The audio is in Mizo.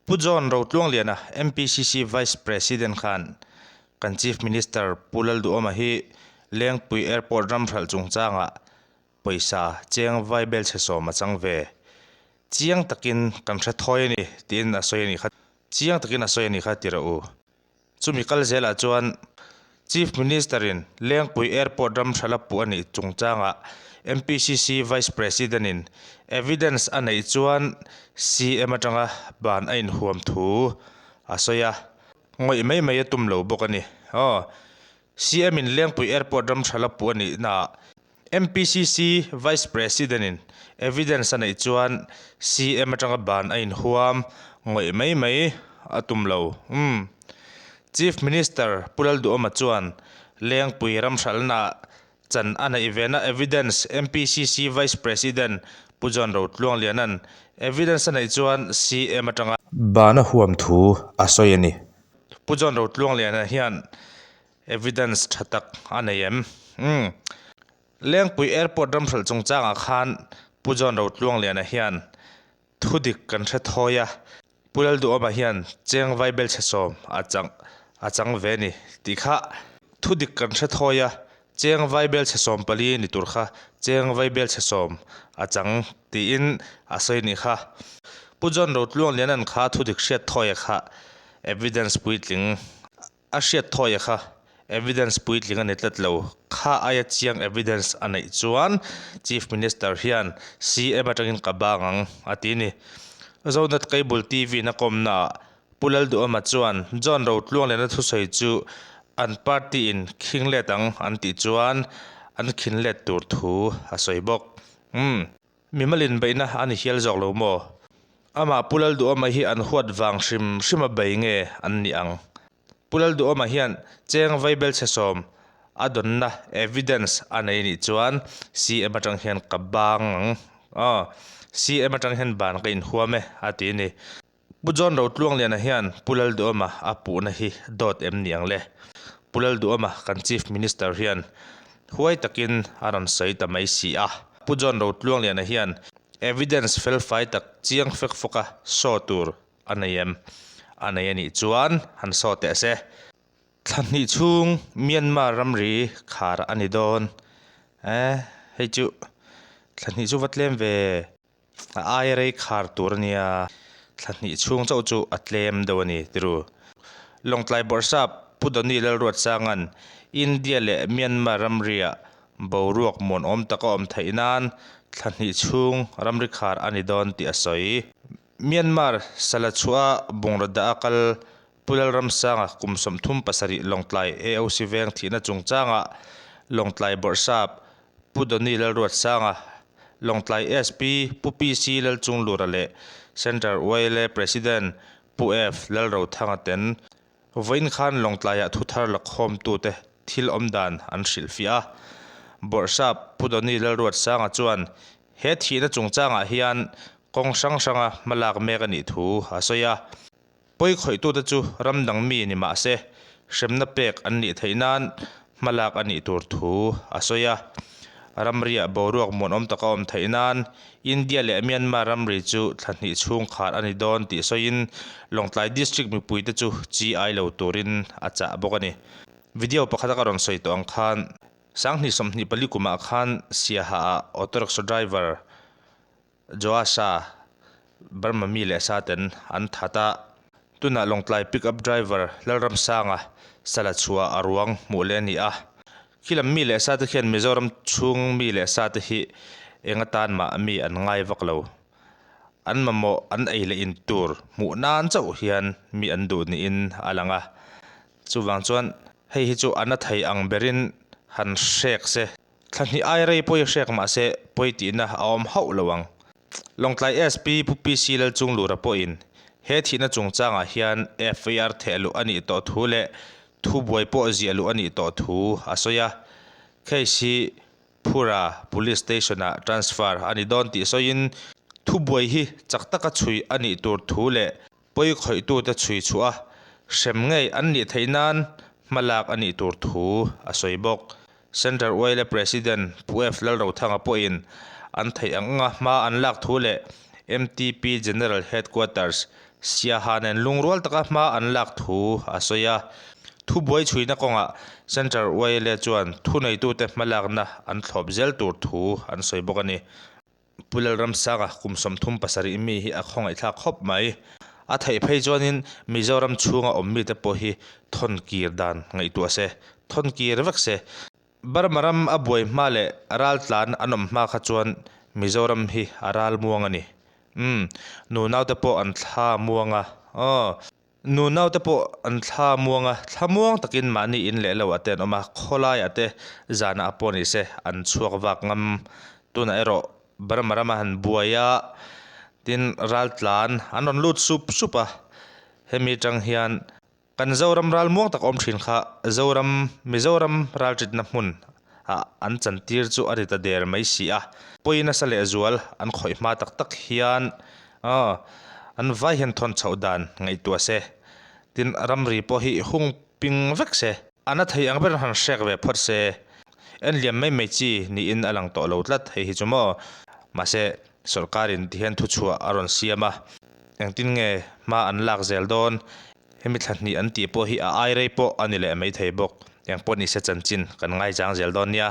Pu John Rotluangliana, MPCC Vice President khan kan Chief Minister Pu Lalduhawma hi Lengpui Airport ramhralh chungchangah pawisa cheng vai bel chhe sawm a chang ve. Chiang takin kan hre thawi a ni tiin a sawi a nih kha. Chiang takin a sawi a nih kha ti rawh u. Chumi kal zelah chuan Chief Minister-in Lengpui Airport ram hrala puh a nih chungchangah MPCC Vice President-in evidence a neih chuan CM atanga ban a inhuam thu a sawi a, ngawih mai mai a tum lo bawk a ni. Aw, CM-in Lengpui Airport ram hrala puh a nihnaah MPCC Vice President-in evidence a neih chuan CM atanga ban a inhuam ngawih mai mai a tum lo. Umm. Chief Minister Pu Lalduhawma chuan Lengpui ramhralnaah chan a neih vena evidence MPCC Vice President Pu John Rotluangliana'n evidence a neih chuan CM atanga ban a huam thu a sawi a ni. Pu John Rotluangliana hian Evidence tha tak a nei em? Umm. Lengpui Airport ramhralh chungchangah khan Pu John Rotluangliana hian thudik kan hre thawi a, Pu Lalduhawma hian cheng vaibel chhe sawm a chang a chang ve ni tih kha thudik kan hre thawi a, cheng vaibel chhe sawm pali ni tur kha cheng vaibel chhe sawm a chang tiin a sawi nih kha. Pu John Rotluangliana'n kha thudik hriat thawi a kha evidence puitling A hriat thawi a kha evidence puitling a ni tlat lo. Kha aia chiang evidence a neih chuan Chief Minister hian CM atangin ka bang ang a ti ni. Zonet Cable TV na kawmnaah Pu Lalduhawma chuan John Rotluangliana thusawi chu an party in khing let ang an tih chuan an khin let tur thu a sawi bawk. Umm. Mimalin beihna a ni hial zawk lo maw? Amah Pu Lalduhawma hi an huat vang hrim hrim a bei nge an nih ang? Pu Lalduhawma hian cheng vaibel chhe sawm a dawnna evidence a nei nih chuan CM atang hian ka bang ang aw, CM atang hian ban ka inhuam e a ti a ni. Pu John Rotluangliana hian Pu Lalduhawma a puhna hi dawt em ni ang le? Pu Lalduhawma kan Chief Minister hian huai takin a rawn sawi ta mai si a. Pu John Rotluangliana hian evidence felfai tak chiang fek fawka saw tur a nei em? A nei a nih chuan han saw teh se. Thla hnih chhung Myanmar ramri khar a ni dawn. Eh, hei chu thla hnih chu va tlem ve. A aia rei khar tur a nia, thla hnih chhung chauh chu a tlem deuh a ni tiru. Lawngtlai Bawrhsap Pu Doni Lalruatsanga'n India leh Myanmar ramriah boruak muanawm tak a awm theih nan thla hnih chhung ramri khar a ni dawn tih a sawi. Myanmar Salachhuah bungraw dah a kal Pu Lalramsanga kum 37 Lawngtlai AOC veng thihna chungchangah Lawngtlai Bawrhsap Pu Donny Lalruatsanga, Lawngtlai SP Pu PC Lalchunglura leh Centre YLA President Pu F Lalrothanga ten vawiin khan Lawngtlaiah thuthar lakhawmtute thil awm dan an hrilhfiah a. Bawrhsap Pu Donny Lalruatsanga chuan he thihna chungchangah hian kawng hrang hranga hmalak mek a nih thu a sawi a. Pawi khawihtute chu ram dang mi ni mah se, hremna pek an nih theih nan hmalak a nih tur thu a sawi a. Ramriah boruak muanawm taka awm theih nan India leh Myanmar ramri chu thla hnih chhung khar a ni dawn tih sawiin Lawngtlai District mipuite chu chi ai lo turin a chah bawk a ni. Video pakhata ka rawn sawi tawh ang khan Sanghnih 24 kumah khan Siaha-ah auto rickshaw driver Joasha, Burma mi leh sa ten an that a, tunah Lawngtlai pick up driver Lalramsanga sala chhuah a ruang hmuh leh a ni a. Khilam mi leh sa te khian Mizoram chhung mi leh sa te hi eng atan mah mi an ngai vak lo. An mamawh an ei leh in tur hmuh nan chauh hian mi an duh niin a lang a. Chuvang chuan hei hi chu a na thei ang berin han hrek se. Thla hnih ai rei pawi hrek mah se pawi tihna a awm hauh lo ang. Lawngtlai SP Pu PC Lalchunglura pawhin he thihna chungchangah hian FIR theh luh a nih tawh thu leh thubuai pawh ziah luh a nih tawh thu a sawi a. Case hi Phura Police Station-ah transfer a ni dawn tih sawiin thubuai hi chak taka chhui a nih tur thu leh pawi khawihtute chhui chhuah a, hrem ngei an nih theih nan hmalak a nih tur thu a sawi bawk. Central YLA President Pu F Lalrothanga pawhin an theih ang anga hma an lak thu leh MTP General Headquarters Siaha nen lungrual taka hma an lak thu a sawi a. Thubuai chhuina kawngah Central YLA chuan thuneitute hmalakna an thlawp zel tur thu an sawi bawk a ni. Pu Lalramsanga kum 37 mi hi a khawngaihthlak khawp mai. A theih phei chuanin Mizoram chhunga awm mite pawh hi thawn kir dan ngaihtuah se, thawn kir vek se. Burma ram a buai hma leh ral tlan an awm hma kha chuan Mizoram hi a ral muang a ni. Umm, nunaute pawh an thla muang a, aw. Nunaute pawh an thla muang a, thla muang takin mahni in leh lo ah te an awm a, khawlaiah te zanah pawh ni se an chhuak vak ngam. Tunah erawh Burma rama han buai a, tin ral tlan an rawn lut sup sup a, hemi atang hian Kan Zoram ral muang tak awm thin kha Zoram, Mizoram ralṭitna hmun ah an chantir chu a ri ta der mai si a. Pawi nasa leh zual an khawih hma tak tak hian aw an vai hian thawn chhoh dan ngaihtuah se. Tin, ramri pawh hi hung ping vek se. A na thei ang ber han hrek ve phawt se. En liam mai mai chi niin a lang tawh lo tlat hei hi chu maw. Mahse, sawrkarin tihian thuchhuah a rawn siam a. Engtin nge hma an lak zel dawn? Hemi thla hnih an tih pawh hi a ai rei pawh a ni leh maithei bawk. Engpawh nise chanchin kan ngaichang zel dawn nia.